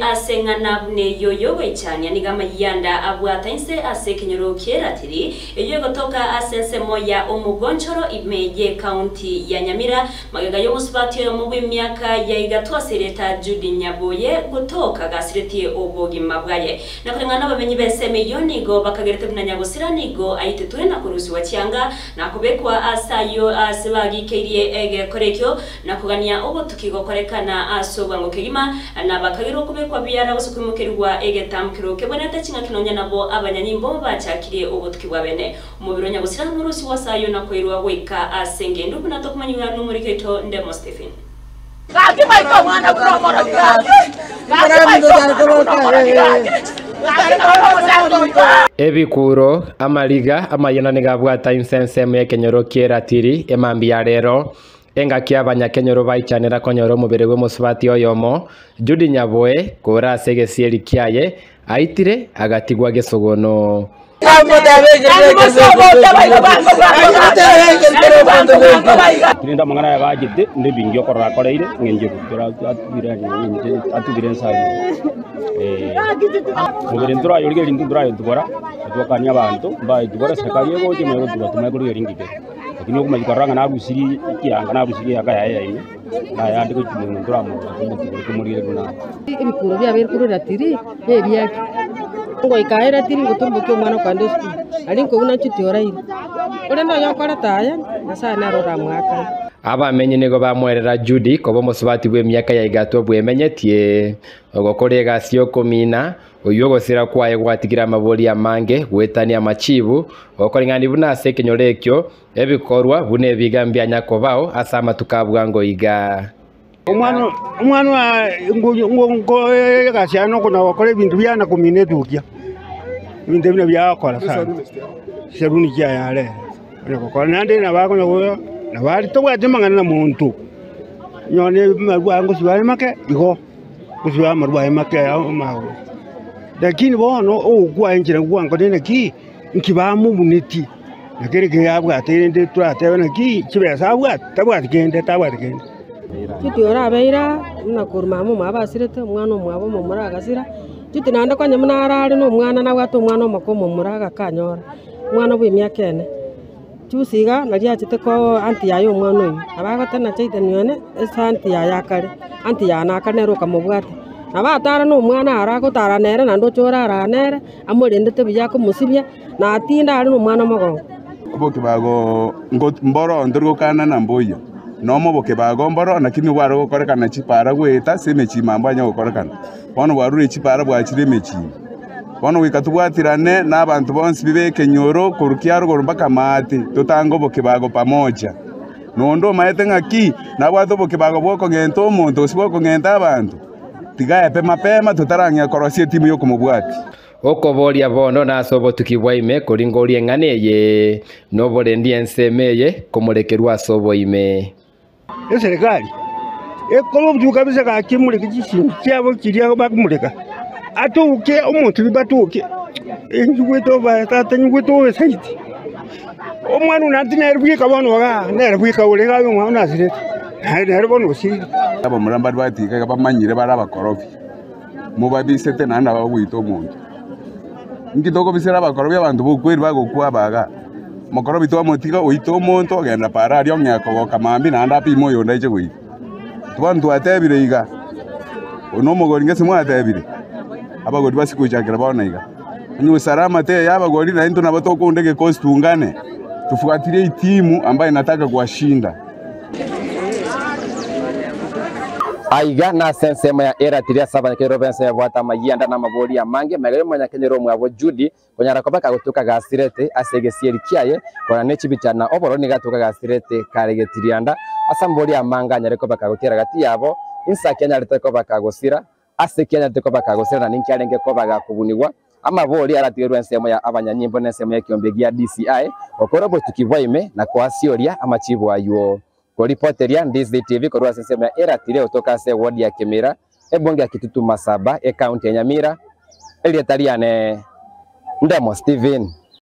Ase eng'ana buna eyio y'ogoichania nigo amayianda abwata inse ase ekenyoro ki'eratiri, eyio egotoka ase ensemo ya Omogonchoro ime y'Ekaunti ya Nyamira, magega y'omosubati oyomo bw'emiaka ya igatwa ase erieta Judy Nyaboye gotoka gasiretie obogima bwaye. Na koreng'ana nabamenyi b'ensemo eyio nigo bakagerete buna nyagosira nigo aitetwe na korusigwa chianga na kobekwa ase ayio aase bagikeirie egekora ekio na kogania obotuki gokorekana ase obwango kegima, na bakagerwa kobekwa biara gose koimokerigwa egetamkero kebwenerete ching'aki nonya nabo abanyanyimbo bachakirie obotuki bwa bene. Omobere o nyagosira norusigwe ase ayio na koirwa goika ase engendu buna tokomanyigwa nomoriki oito Ndemo Stephen. Gaki baike omwana buna omorogi gaki, gaki baike omwana buna omorogi gaki, gaki nabo omosacha oito. Ebikuro, amariga, amayena nigo abwata inse ensemo y'ekenyoro ki'eratiri emambia ya rero, Engaki abanyakenyoro baichanera konyora omobere bw'omosubati oyomo, Judy Nyaboe, kore ase egesieri kiaye, aitire agatigwa gesogono. Rende amang'ana aya gachete, nde ebingi okorora akoreire, ng'encho ekero atubire atubire ense ayio. Mobere ntorayorige rinto ntorayotubora, twakania abanto mbayotubora eserekari egocha emanye gotuba tomanye korigereria inki kere. Lakini okomanya korora ng'a narusirie ekianga, narusirie eaka yaye ya ime, na ayande gochia monto ntoramorora tomotigere tomorigererie buna are. Ebikuro biabeire korwa eratiri na ebiaki, ngoika aye eratiri ngotombokia omwana okogenda esukuru, aria nkobuna nchuti oraire, korende onye okorete aya, Nyasaye nere oramoakane. Abamenyi nigo bamoerera Judi koba omosubati bw'emiaka ya igatwa bwemenyetie, ogokora egasi y'okomina, Oyio ogosira kwaye gwatigire amabori amange goetania amachiibu, gokoreng'ania buna ase ekenyoro ekio ebikorwa buna ebiga mbianya kobao ase amatuko a bwango iga. Omwana egasi yaye nokona gokora ebinto biaye na komina etukia, ebinto ebio nabio agokora sana, chisabuni chiaye are ere, onya gokora naende nabo akonya gocha nabo aria tobwati amang'ana na monto, onye amarwa aye ngosiba are make igo. Gosiba amarwa aye make amagoro. Lakini bono ogokwa enchera gwankonire naki, nki bamobunetie, na kere kere abwate rende toratebe naki chibesa abwate, tabwati kende tabwati kende. Judy orabeire aa, buna korwa mama omwabo asirete, omwana omwabo omomura agasira, Judy naende konya buna arare na omwana nabwate omwana omoke omomura agakanyora, omwana bwa emiaka ene. Juzi iga naria achete koo aunty yaye omwana oyio, nabo agoteba chaitani one ase aunty yaye akare, aunty yane akare nere okamobwata. Nabo atara na omwana aro agotara nere naende oche orara nere, amorendete buya akomosibia, na atinde are na omwana mogongo. Obokebago mboro ntori gokana na mboiyo, nomo obokebago mboro, lakini obware gokorekana chipara goeta ase emechie ime mbwanya gokorekana. Bono bwarure chipara bwachire emechie ime. Bono goika tobwatirane nabanto bonsi b'ekenyoro korwa kiarogoro mpaka maate, totange obokebago pamoja. Na onde omaete ng'aki nabwate obokebago bw'okong'enta omonto gose bw'okong'enta abanto, tiga aepe mapema totarang'ea korosia etimu y'okomobwatia. Okoboria bono nase obotuki bwa ime koringoria eng'ana eye, na oborendi ensemo eye komorekerwa ase oboime. Eserekari ekore obotuko kabisa gaki emureke chisimi chiabo chiria bakomureka, atoke omonto oyio batoke, enyigwete obae tata enyigwete obe zaidi. Omwana one naende nere bweka bono igaa, nere bweka ore igaa omwana nasirete, naende nere bono osirire. Abamura mbare batiga iga bamanyire bare abakorofi, mobabisete naende nabo bagoita omonto. Inki tokobisera abakorofi abanto bokweri bagokwa abaga? Mokorobi twamotiga oite omonto ogenda para aria ong'ea kogoka mambia naende apime oyonde aiche goita. Bono twatebire iga, oyo nomogori ngese mwatebire, abagori basikochakera bono iga. Onye usalama teiyo abagori naintwe nabo tokounda egekosi tungane, tufuatilie etimu ambaye inataka kuwashinda. Aiga nase ensemo ya eratiri ase abanyakenyoro b'ense yabwate amayianda na amabori amange, magega y'omonyakenyoro omwabo Judi Konyara koba kagotuka gasirete ase egesieri kiaye, kona ne chibicha na obororo nigo atuka gasirete kare getirianda, ase amabori amange anyare koba kagotiara gati yabo, inse aki anyarete koba kagosira, ase ki anyarete koba kagosira na ninki arenge koba gakobunigwa, amabori aratigerwe ensemo ya abanyanyimbo na ensemo y'ekiombe gia DCI, gokora obotuki bwa ime na koasioria amachibo aywo. Koripoteria DCTV korwa ase ensemo ya Eratiri gotoka ase eward ya Kimira, ebunge ya Kitutu Masaba, ecounty ya Nyamira, erieta riane Ndemo Stephen.